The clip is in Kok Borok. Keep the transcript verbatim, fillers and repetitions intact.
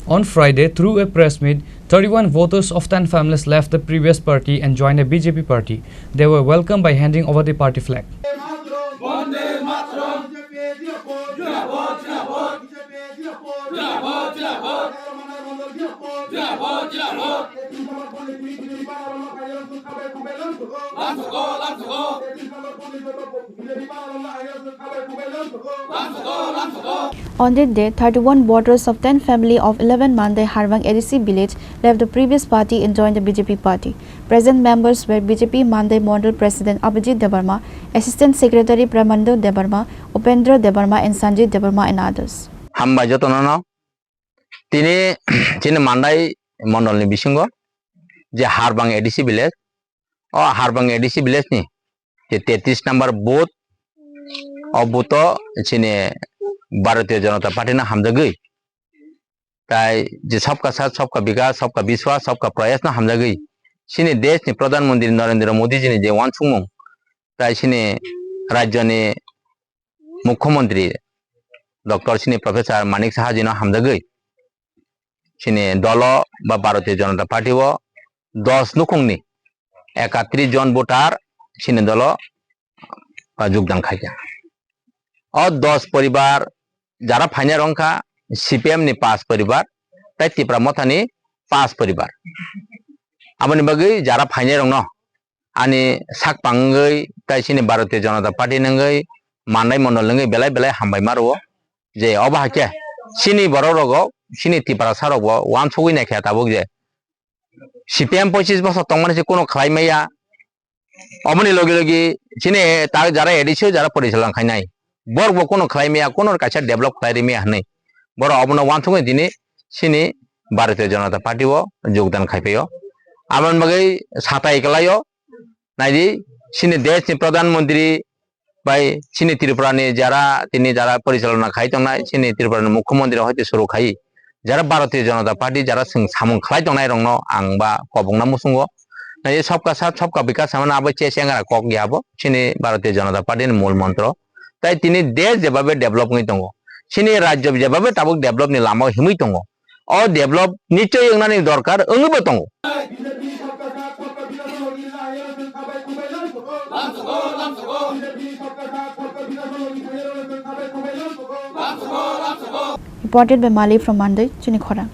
On Friday, through a press meet, thirty-one voters of ten families left the previous party and joined a B J P party. They were welcomed by handing over the party flag. On that day, thirty-one voters of ten family of eleven Mandai Harbang A D C village left the previous party and joined the B J P party. Present members were B J P Mandai Mandal President Abhijit Debbarma, Assistant Secretary Pramando Debbarma, Upendra Debbarma and Sanjit Debbarma and others. Hambai jotono no. Tini chini Mandai Mondol ni bisingo je Harbang A D C village, o Harbang A D C village ni je tetris number booth, o booth o chini Bharatiya Janata Party no hamjagwi, tai je sabka saath, sabka bikas, sabka biswas, sabka prayas no hamjagwi, chini desh ni Pradhan Mantri Narendra Modi ji ni je uansukmung, tai chini rajyo ni Mukhyamantri Doctor chini Professor Manik Saha ji no hamjagwi, chini dolo ba Bharatiya Janata Party o dos nukhungni ekatris jon voter chini dolo, ah, jogdan khaikha. O dos poribar jara phainai rok wngkha C P M ni pas poribar, tai Tipra Motha ni pas poribar. Aboni bagwi jara phainai rokno ani sak pangwi tai chini Bharatiya Janata Party nangwi Mandai Mondol nangwi belai belai hambai ma rwo. Je obo hai khe chini borok rogo, chini Tiprasa rokbo uansugwi naikha tabuk je C P M pochis bosor tongmani se kuno khlai maya. Oboni logi logi chini ta jara A D C o jara porichalona khainai, borok bo kuno khlai maya, kuno kaisa develop khlai ri maya hinwi borok obono uansugwi tini chini Bharatiya Janata Party o jogdan khai phaio. Aboni bagwi satai kwlaio. Naidi, chini desh ni Pradhan Mantri bai chini Tripura ni jara tini jara porichalona khai tongnai, chini Tripura ni Mukhyamantri hoite suru khai, jara Bharatiya Janata Party jara chwng samung khlai tongnai rokno ang ba kobokna muchungo. Naidi, sabka saath, sabka bikas samani abo che chengra kok ya abo chini Bharatiya Janata Party ni mul montro. Tai tini desh jebabe develop wngwi tongo, chini rajyo jebabe tabuk develop ni lama o himwi tongo, o develop nichoi wngnani dorkar wngwi bo tongo. Reported by Mali from Mandai, chini khorang.